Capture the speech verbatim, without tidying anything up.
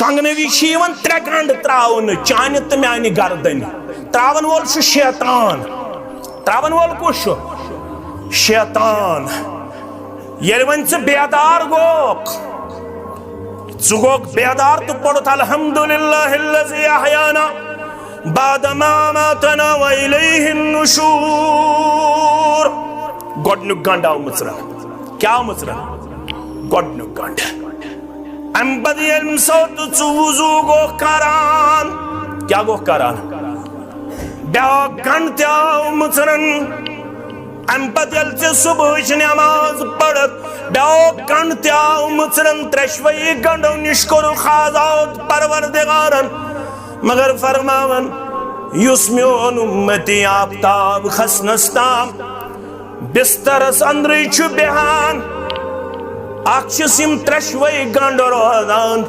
انگنوی چھِ یِوان ترٛےٚ گنٛڈ ترٛاونہٕ چانہِ تہٕ میانہِ گردنہِ۔ ترٛاوَن وول چھُ شیطان۔ ترٛاوَن وول کُس چھُ؟ شیطان۔ ییٚلہِ وۄنۍ ژٕ بیدار گوکھ، ژٕ گوکھ بیدار تہٕ پوٚرُتھ الحمدللہ الذی احیانا بعد ما اماتنا و الیہ النشور۔ گۄڈنیُک گنٛڈ آو مٕژرن۔ کیٛاہ آو مٕژرن؟ گۄڈنیُک گنٛڈ۔ امہِ پتہٕ ییٚمہِ ساتہٕ ژٕ وضو گوکھ کران، کیٛاہ گوکھ کران؟ بیٛاکھ گنٛڈ تہِ آو مٕژرن۔ امہِ پتہٕ ییٚلہِ ژےٚ صبحٕچ نماز پٔرٕتھ، بیٛاکھ گنٛڈ تہِ آو مٕژرن۔ ترٛٮ۪شوَے گنٛڈو نِش کوٚرُکھ آزاد پروردگارن۔ مگر فرماوان، یُس میون اُمتی آفتاب کھسنس تام بسترس اندرٕے چھُ بیہان، اکھ چھِس یِم ترٛٮ۪شوَے گنٛڈ روزان،